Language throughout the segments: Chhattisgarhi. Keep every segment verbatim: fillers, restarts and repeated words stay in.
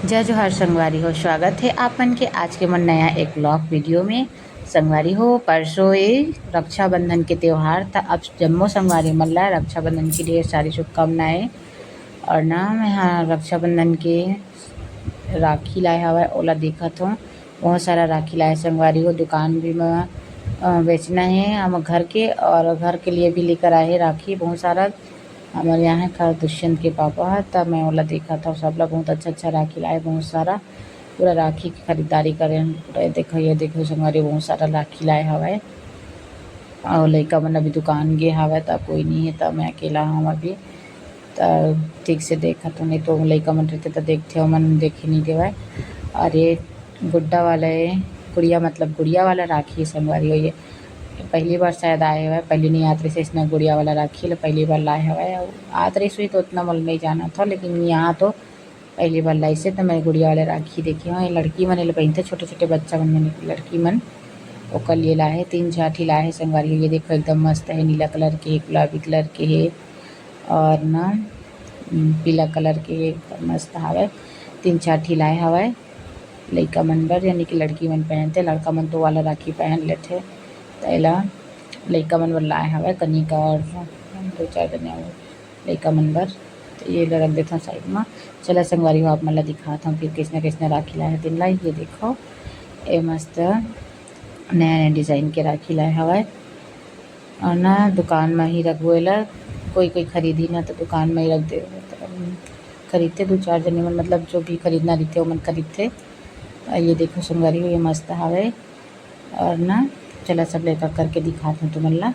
जय जोहार संगवारी हो, स्वागत हे आप मन के आज के मोर नया एक vlog video में। संगवारी हो, परसों ए रक्षाबंधन के त्योहार था। अब जम्मो संगवारी मन ला रक्षाबंधन की ढेर सारी शुभकामनाएं। और ना, मैं हा रक्षाबंधन के राखी लाए हवय, ओला देखत हों। बहुत सारा राखी लाए संगवारी हो, दुकान भी म, अ, बेचना है हम घर के, और घर के लिए भी लेकर आए हैं राखी बहुत सारा। हमर यहाँ का दुष्यंत के पापा ह, त मैं ओला देखत हव, सबला बहुत अच्छा-अच्छा राखी लाए, बहुत सारा। पूरा राखी के खरीदारी करे हन। पूरा ये देखो, ये देखो संगवारी, बहुत सारा राखी लाए हवय। अउ लइका मन अभी दुकान गे हवय, त कोई नहीं है, त मैं अकेला हव अभी। त ठीक से देखत हव, नहीं तो लइका मन रहते त देखते, ओमन देखे नहीं देवय। और ये गुड्डा वाला है, गुड़िया, मतलब गुड़िया वाला राखी है संगवारी हो। ये पहली बार शायद आए हवय, पहली नहीं आत रहिस इसने गुड़िया वाला राखी ल पहली बार लाए हवय। अउ आत रहिस होही तो उतना मोला नहीं जानत हव, लेकिन यहाँ तो पहली बार लाइस हे, त मैं गुड़िया वाला राखी देखे हव। ये लड़की मन एला पहिनथे, छोटे-छोटे बच्चा मन, मन लड़की मन, ओकर लिए लाए हे। तीन चार ठी लाए हे संगवारी हो। ये देखो, एकदम मस्त हे, नीला कलर के हे, गुलाबी कलर के हे, और ना, उम, पीला कलर के हे, एकदम मस्त हावय। तीन चार ठी लाए हवय लइका मन बर, यानी कि लड़की मन पहनथे, लड़का मन तो वाला राखी पहन लेथे। त एला लइका मन बर लाए हवय, कनिका और दो चार जने और लइका मन बर। त ये ल रख देथव side म। चला संगवारी हो, आप मन ल दिखात हव फिर कइसना कइसना राखी लाए हे तेन ला। ये देखो, ए मस्त नया नया design के राखी लाए हवय। और ना, दुकान म ही रखबो एला, कोई कोई खरीदही ना, त दुकान म ही रख दे। खरीदथे दू चार जने मन, मतलब जो भी खरीदना रहिथे ओमन खरीदथे। और ये देखो संगवारी हो, ये मस्त हावय। और ना, चला सब लइका करके दिखात हव तुमन ला।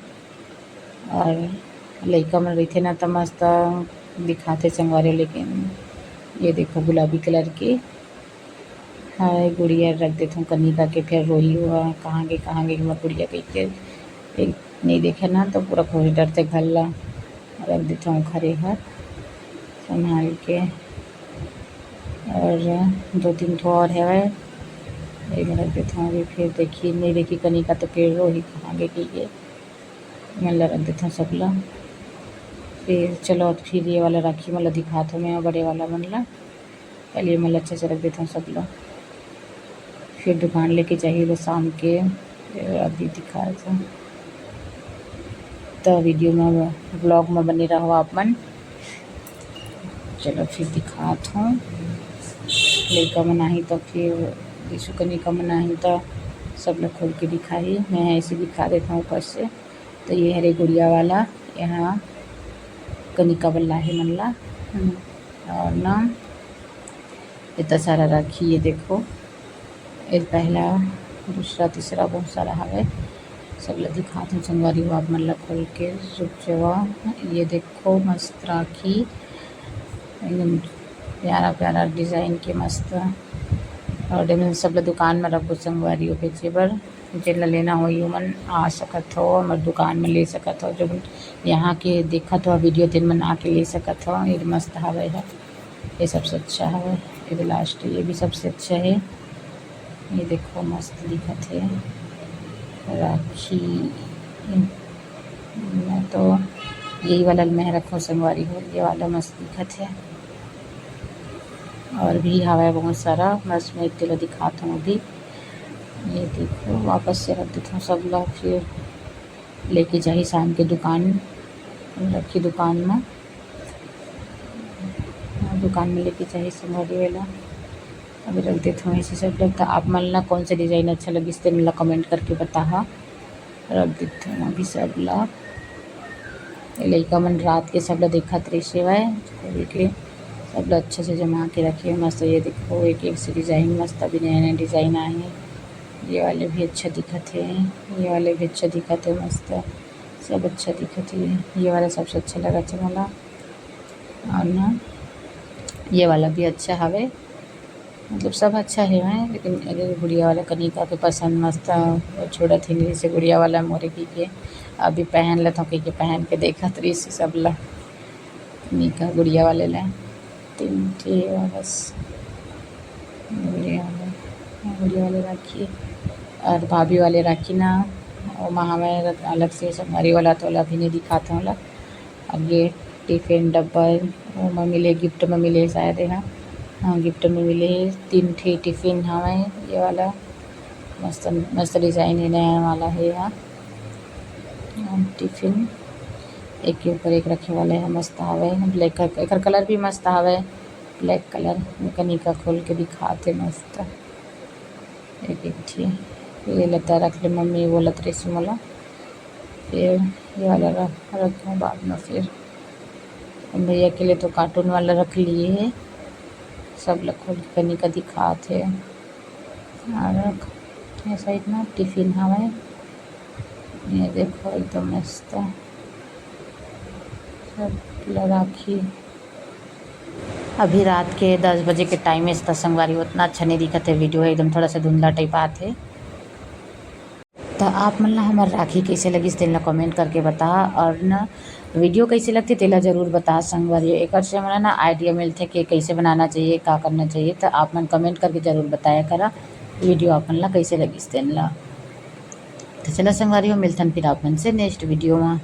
और लइका मन रहिथे ना, त मस्त दिखाथे संगवारी हो। लेकिन ये देखो, गुलाबी कलर के हाय, गुड़िया रख देथव कनिका के, फेर रोही हुआ, "कहाँ गे, कहाँ गे मोर गुड़िया?" कहिके। एक नहीं देखे ना, तो पूरा खोज डरथे घर ला। रख देथव ओखर एहर संभाल के। और दो तीन ठो और हवय, एमे रख देथव। अभी फिर देखी, नहीं देखी कनिका, तो फिर रोही, "कहाँ गे?" कहिके। एमन ला रख देथव सब ला। फिर चलो, फिर ये वाला राखी मन ला दिखात हव मैं, बड़े वाला मन ला। पहले एमन ला अच्छा से रख देथव सब ला, फिर दुकान लेके जाही वो शाम के। फिर अभी दिखात हव, त video में, vlog में बने रहो आप मन। चलो फिर दिखात हव, लइका मन आही त फिर यीशु कनिका मन आही त सब ला खोल के दिखाही। मैं ऐसे दिखा देथव ऊपर से। त ये हरे गुड़िया वाला, यहाँ कनिका बल्ला हे मन ला। हम्म, और ना इतना सारा राखी, ये देखो, ये पहला, दूसरा, तीसरा बहुत सारा हवे। सब ला दिखात हव संगवारी हो आप मन ला खोल के। रुक जावा, ये देखो मस्त राखी, एकदम प्यारा प्यारा design के मस्त। और एमन सब ला दुकान में रखबो संगवारी हो बेचे बर। जेन ला लेना होही, ओमन आ सकत हो, हमर दुकान में ले सकत हो। जो यहाँ के देखत हो video, तेन मन आके ले सकत हो। ये मस्त हवय ह, ये सबसे अच्छा हवय। ये भी last, ये भी सबसे अच्छा है। ये देखो, मस्त दिखत है राखी। मैं तो यही वाला मैं रखो संगवारी हो, ये वाला मस्त दिखत है। और भी हवय बहुत सारा, बस मैं इतने ला दिखात हूँ अभी। ये देखो, वापस से रख देता हूँ सब ला, फिर लेके जाही शाम के दुकान, रखी दुकान में, दुकान में लेके जाही संगवारी वाला। अभी रख देता हूँ ऐसे सब ला। तो आप मन ला कौन सा design अच्छा लगिस, तेन ला comment करके बताहा। रख देता हूँ अभी सब ला। ये लइका मन रात के सब ला देखत रहिस हवय, खोल के सब ला अच्छा से जमा के रखे हवय। मस्त, ये देखो, एक एक से design मस्त, अभी नया नया design आए हे। ये वाले भी अच्छा दिखत हे, ये वाले भी अच्छा दिखत हे, मस्त, सब अच्छा दिखत हे। ये वाला सबसे अच्छा लगत हे मोला। और ना, ये वाला भी अच्छा हवे, मतलब सब अच्छा हेवय, लेकिन अगर गुड़िया वाला कनिका के पसंद मस्त, वो छोड़त हे नहीं, जैसे गुड़िया वाला मोरे कहिके अभी पहन लेथव कहिके पहन के देखत रहिस सब ला। कनिका गुड़िया वाले ला तीन ठे बस, गुड़िया वाले, गुड़िया वाले राखी और भाभी वाले राखी ना, ओमा हवय अलग से संगवारी वाला, तो ओला अभी नहीं दिखात हव ओला। अब ये टिफिन डब्बा, ओमा मिले, gift में मिले शायद, ये हा। हाँ, गिफ्ट में मिले हे तीन ठे टिफिन हवय। ये वाला मस्त, मस्त डिजाइन हे, नया वाला हे। यहाँ टिफिन एक के ऊपर एक रखे वाला हे, मस्त हवय। ब्लैक, एकर कलर भी मस्त हवय, ब्लैक कलर। कनिका खोल के दिखात हे मस्त एक एक ठे। ये लता रख ले मम्मी, बोलत रहिस मोला। फिर ये वाला रख, रखूँ बाद में। फिर भैया के लिए तो कार्टून वाला रख लिए हे, सब ला खोल के कनिका दिखात हे। और ये साइड में टिफिन हवय, ये देखो एकदम मस्त सब ला राखी। अभी रात के दस बजे के टाइम हे, त संगवारी उतना अच्छा नहीं दिखत हे वीडियो, एकदम थोड़ा सा धुंधला टाइप आत हे। त आप मन ला हमर राखी कइसे लगिस, तेन ला कमेंट करके बता, और न वीडियो कइसे लगथे, तेला जरूर बता संगवारी। एकर से हमला ना आइडिया मिलथे कि कइसे बनाना चाहिए, का करना चाहिए। त आप मन कमेंट करके जरूर बताया करा वीडियो आप मन ला कइसे लगिस तेन ला। त चला संगवारी हो, मिलथन फिर आप मन से नेक्स्ट वीडियो में।